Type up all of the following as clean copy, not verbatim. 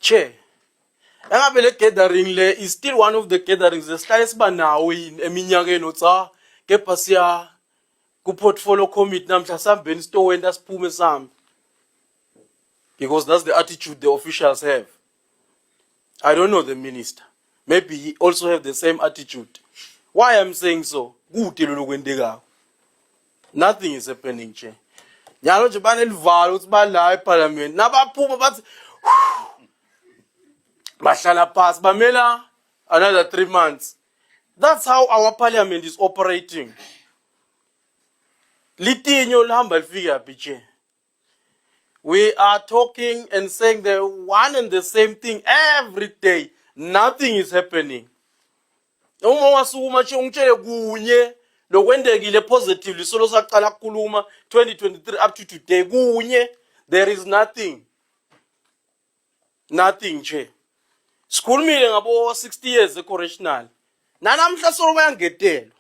Chair, engabe le gathering le is still one of the gatherings esihlale siba nawo yini eminyakeni uthi ah kepha siya ku portfolio committee namhla sihambeni sitowenta siphume sihambe, because that's the attitude the officials have. I don't know the minister, maybe he also have the same attitude. Why I'm saying so, kude lolu kwentekako, nothing is happening nje. Nyalo nje banelivalo ukuthi bala eParliament, nabaphuma bathi bahlala phasi, bamela another 3 months. That's how our parliament is operating. Litinyo lihamba lifike phi nje? We are talking and saying the one and the same thing every day. Nothing is happening. Uma wasukuma nje ungitshele kunye lokwendekile positively solo saqala ukukhuluma 2023 up to today, kunye, there is nothing, nothing nje. Sikhulumile ngabo 60 years e-correctional, nanamhla solo bayangetelwa.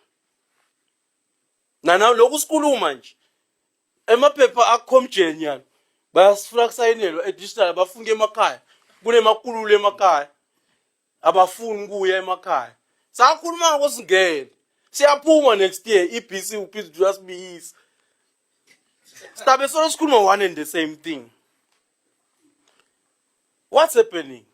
Nana lokhu sikhuluma nje, emaphepha akukhomjeni yana bayasifuna kusayinelwa additional. Abafuni emakhaya, kunemakululu emakhaya, abafuni kuya emakhaya. Sakhuluma ngokosingene, siyaphuma next year, iBC uphinde uyasibiyisa, sitabe solo sikhuluma one and the same thing. What's happening?